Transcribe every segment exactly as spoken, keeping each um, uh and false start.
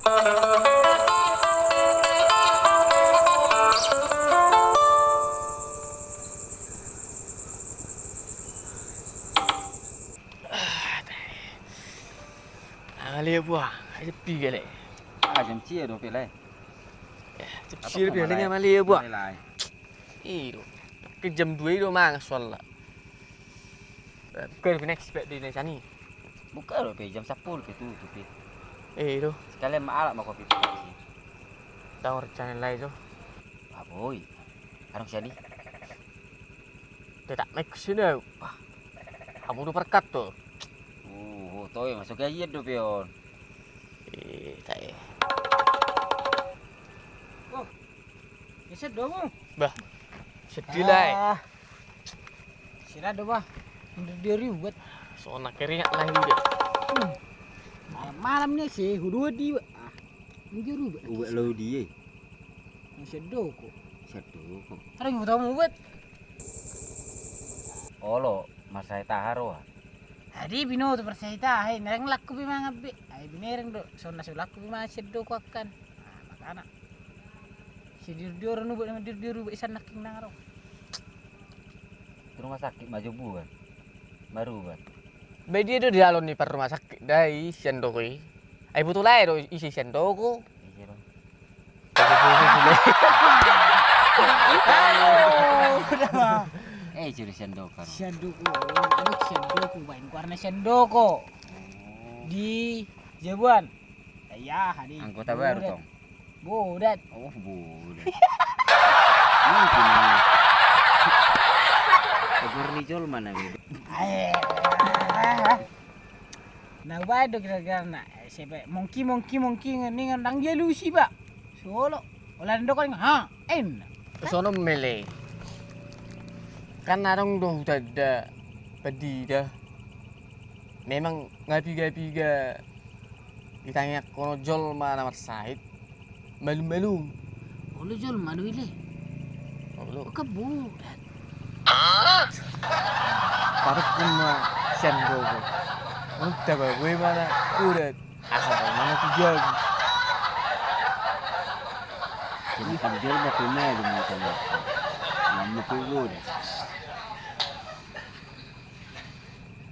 Male buang, ai sepi gale. Ah, jam sia dope, Lae? Eh, jam sia dope, Lae, male buang. I do. Ke jam dua i do mangan soalna. Buka dope next bet di na sian i. Buka dope jam sampulu pe tutup i. I do. Sekalian ma alap ma kopi. Dang rencana lain do. Aboi. Adong sian i. Tetap main ke sini. Wah. Abu do perkat tu. Uh, toi masuk gajian dope on. Eh, tai. Oh. Sedok. Bah. Sedih lah. Sira do bah. Dia ribet. Sona keringat lah dia. Malam-malam ni si hudu di. Ah. Dia ribet. Ubat lo dia. Sedok. Sedok. Terus mau tahu ubat. Olo, marsahit aha roha. Adi binoto marsahit aha, mereng lakku be mangan be. Ai binereng do, sona so lakku be mangan sedok akan. Nah, makana. Sidior-dior nubat, dior-dior nubat isan nangkin nang ro. Rumah sakit maju buan. Marubat. Be dia do di alon ni par rumah sakit dai sian doko i. Ai butuh lae do isi sian doko. Isi do. Eh, curi sian doko. Sian doko. Aduh, sian doko, bain warna sian doko. Di Jabuan. Iya, hadi. Anggota baru tong. Bodat. Oh, bodat. Mungkin. Tegur ni jol mana be? Nah, ubai do kira-kira na. Sebe mongki mongki mongki ningan dang dia lusi ba. Solo. Ola ndok ha. En. Sono mele. Kan adong do hutanda pandida. Memang ngapi-ngapi ga. Ditangiangkon jolma na marsahit. Malum-malum. Olo jolma do ile. Olo. Kebudat. Parukun ma sian gogo. Unta babue mana kudat. Asal mana tu jago. Jadi kan jolma tu malum macam apa. Namu kubudat.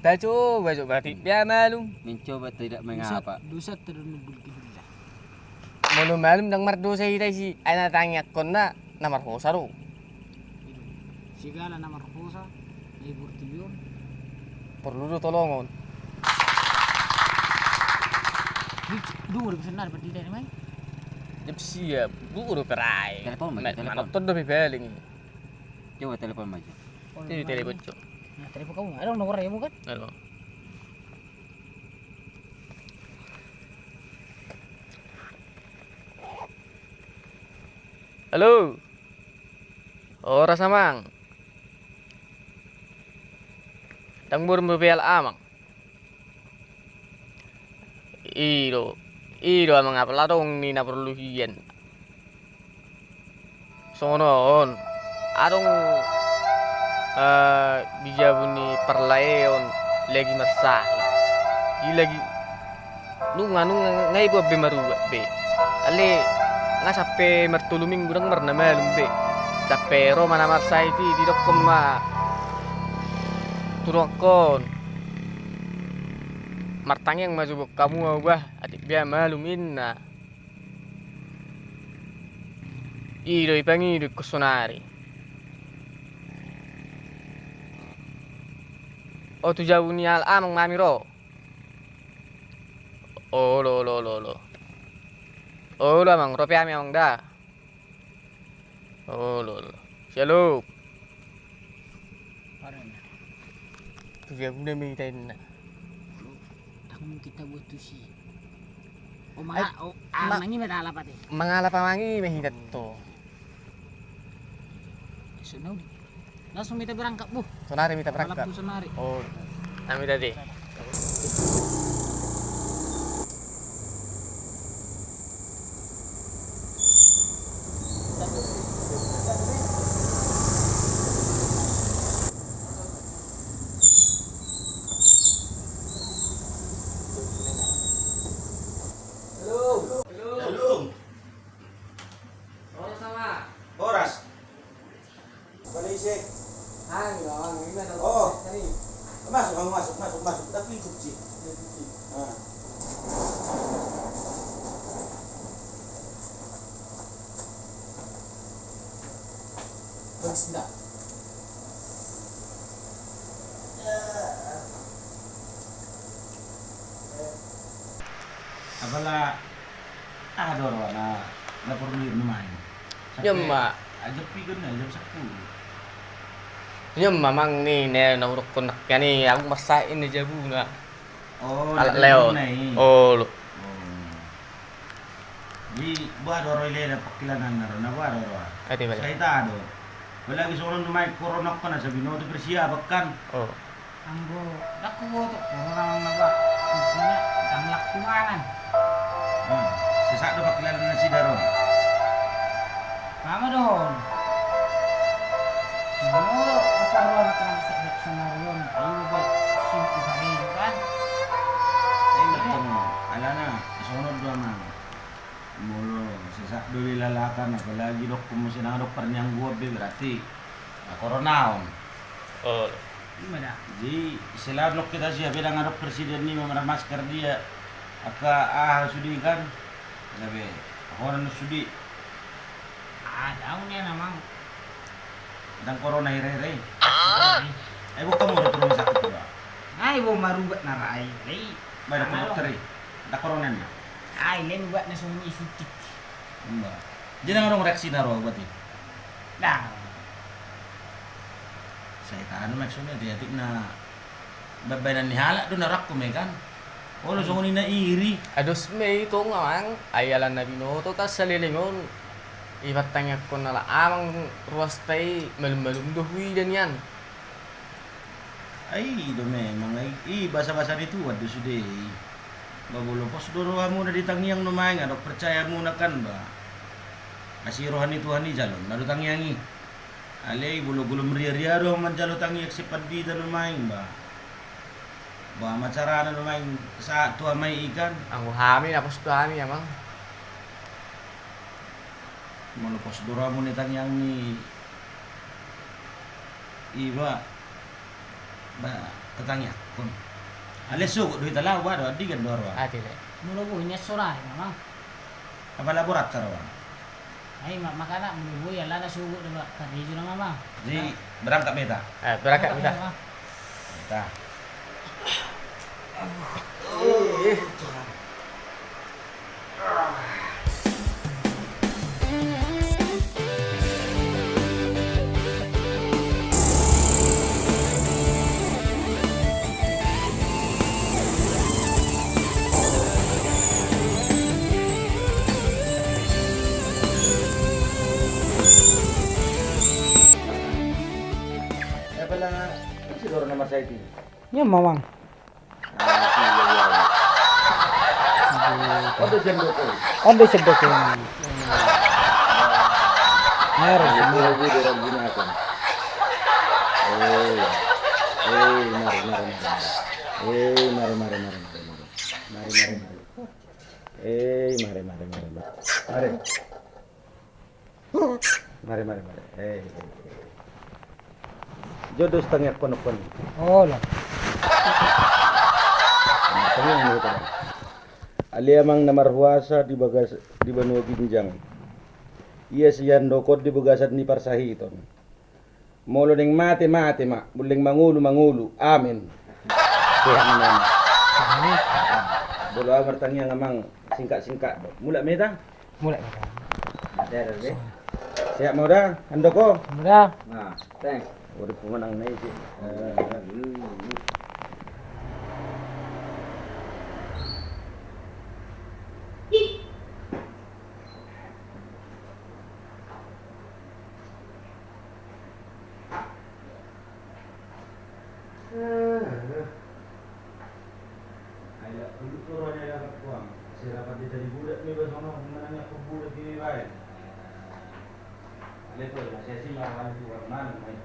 Tacoba coba ti dia malum. Mencoba tidak mengapa. Dosa terlalu bulgin. Molo malum dang mardosa hita isi ai na tangiangkonna na marhosa do. Sigala na marhosa na iburti on. Porlu do tolongon. Dungo do pesan na dapat di daerah mai. Jep siap. Dungo do perai. Telepon mai. Manonton do pe paling. Coba telepon mai. Telepon cok. Nah, telepon kamu. Ada nomor ya bukan? Ada. Halo. Ora samang. Dang boru mbeal amang. I do, i do amang apala adong ni na porlu hian. Songon on adong di jabu ni parlaeon lagi marsahit. I lagi nunga nunga nga i buat be marubat be. Ale nga sampe martolu minggu dang marna malum be. Sampe ro ma na marsahit i didokkon ma tu dongankon. Martangiang ma jo bokkamu au bah atik bia malum inna. I do ipangido ingkon sonari. O tu jabu ni alak amang ma hami ro. Olo olo olo olo. Olo amang ro pe hami amang da. Olo olo. Shalom. Tu dia guna me hita inna. Tanggung kita buat tusi. O mangalap amang i ma hita tu. Langsung ma hita berangkat bu. Sonari ma hita berangkat. Oh, nami tadi. Apala aha do roha na porlu i main? Nyemma. Ajak pigon na jam sepuluh. Nyemma mang ni ne na urukkon nak yani aku masain ni jabu na. Oh, alak leon. Oh, lo. Di boha do ro ile na pangkilangan na ro na boha do ro. Sai ta do. Apalagi songon on do main korona on kan asa binoto persiapan kan. Oh. Anggo dang huboto korona on na ba. Intina dang laku mangan. Sesak do pangkilangan nasida ro. Mama dohon. Molo apa ruang tengah sesak sonari on. Ayo baik. Simpu hari kan. Ayo bertemu. Alana. Songon do amang. Molo sesak do di lalakan apalagi dokkon muse nang adong parniangguan be berarti na korona on. Oh. Ima da. Jadi selain dokkon hita siap be nang adong presiden ni mamara masker dia. Angka aha sude kan. Gabe horan sude. Ada on ya namang. Dang korona hira-hira i. Ai boha hamu ro tu rumah sakit ro? Ai boha marubat na rai. Lai. Ba dang dokter i. Dang korona na. Ai lain ubat na songon i suntik. Jadi dang adong reaksi na ro ubat i. Dang. Sai tahan maksudna di atik na. Baenan ni halak do na rangkum i kan. Olo songon i na iri. Ados me i tong amang, ai ala na binoto kan saleleng on. I partangiangkon ala amang ruasta i malum-malum do huida nian. Ai i do memang ai i basa-basa ni Tuhan do sude i. Ba molo pos do rohamuna di tangiang nuaeng adong percaya muna kan ba. Asi roha ni Tuhan i jalo na do tangiang i. Alai molo golom ria-ria do manjalo tangiang sian pandita nuaeng ba. Boha ma carana nuaeng sahat tu ama i kan. Anggo hami na pos do hami amang. Molo pos do rohamu ni tangiang ni iba ba tatangiangkon. Alai sogot do hita laho ba do andigan do roha. Ate le. Molo boi nian sonari amang. Apala borat ta roha. Ai ma makana molo boi alana sogot do ba karejo nama ma. Jadi berangkat ma hita. Eh berangkat ma hita. Hita. Nyamang. On do sendok on. On do sendok on. Mari, mari. Mari, mari, mari, mari. Eh, mari, mari, mari, mari. Mari, mari, mari. Eh, mari, mari, mari, mari. Mari. Mari, mari, mari. Eh, eh, eh. Jodos tangiangkon on. Olo. Tangiang ni hita. Ale Amang na marhuasa di bagas, di banua ginjang. Ia sian dokon di bagasan ni parsahiton. Molo naeng mate, mate ma. Molo naeng mangolu, mangolu. Amen. Sehat ma Amang. Amin. Molo au martangiang Amang singkat-singkat do. Mulak ma hita. Mulak ma hita. Sehat ma da, handoko. Muda. Nah, thanks. Urip pemenang na isi. Ai lak uluk tu roha ni halak tuang. Sirapat di tadi budak ni basong nong menang yak budak ni bae. Ale tu na sia si marwani tuang manang mai.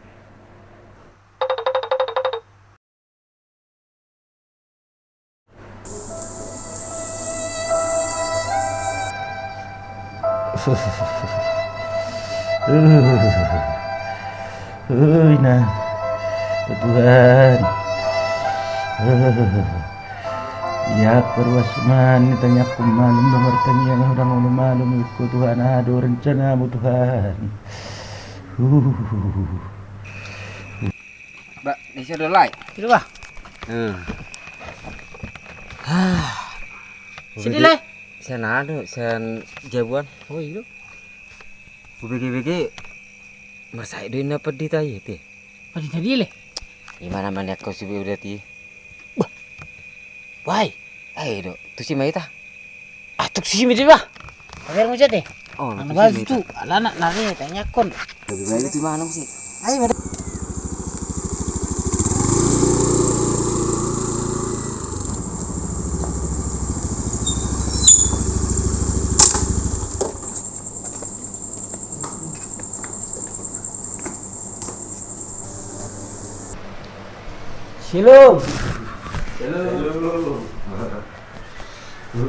Ui na Tuhan. Ia perwas man ni tangiangku malum do martangiang ahu dang olo malum ikku Tuhan, aha do rencanamu Tuhan. Ba, di sini lai. Itu, Bah. Hmm. Sini, Lai. Sian anu, sian jabuan. Oh, iyo. Hubege-bege marsahit do inna pandita i, te. Pandita dia, Le? Ima na maniak kau si Beudat i. Bah. Wai. Ai do, tusi ma hita. Ah, tusi ma dia, Bah. Pamer mo jate. Oh, tusi ma hita. Alana na re tanyakkon. Lebih baik itu mana sih? Ayo, Bang. Shalom. Shalom.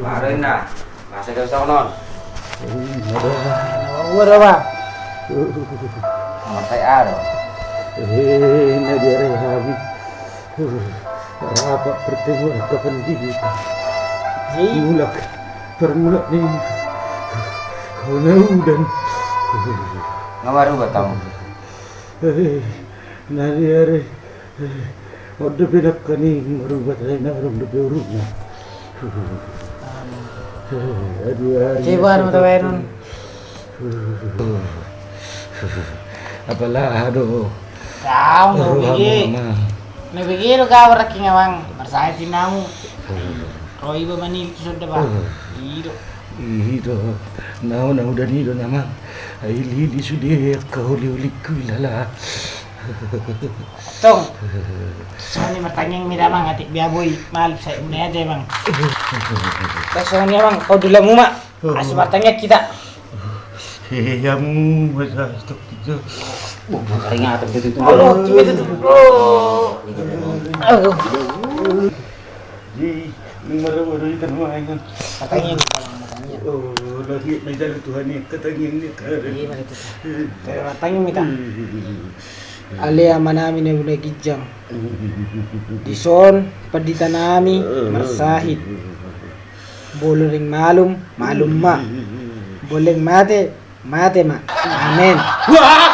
Baru inna, masa kau sonon. Ua da, Bah. Masa ado. Eh, na dia re hami. Rapat pertemuan kapan di? Mulak, permulak ni. Kau na udan. Nga marubah tamu. Eh, na dia re. Eh, on dope nangkaning marubah tai na adong dope urutna. Eh, aduh, ari. Cewek anu tawanon. Apala do. Kau no bege. Na bege do kau raking amang. Marsahit inna mu. Ro iba manilik sonda ba. Ido. Ido. Nau na udan ido namang. Ai lili sude kau liulikku ilala. Tong. Songon i martangiang mida amang atik bea boi malum sai unai aja amang. Songon i amang kau dulamu ma. Asu martangiang kita. Hehe, ya mu masa stok itu. Wah, martangiang atik itu. Aduh, itu tuh. Aduh. Di, ini marah baru ikan main. Martangiang kita, martangiang. Oh, lagi mencari Tuhan ni, katanya ni. Iya, martangiang kita. Martangiang kita. Ale Amanami na hula ginjang. Dison panditanami marsahit. Molo naeng malum, malum ma. Molo naeng mate, mate ma. Amen. Wah!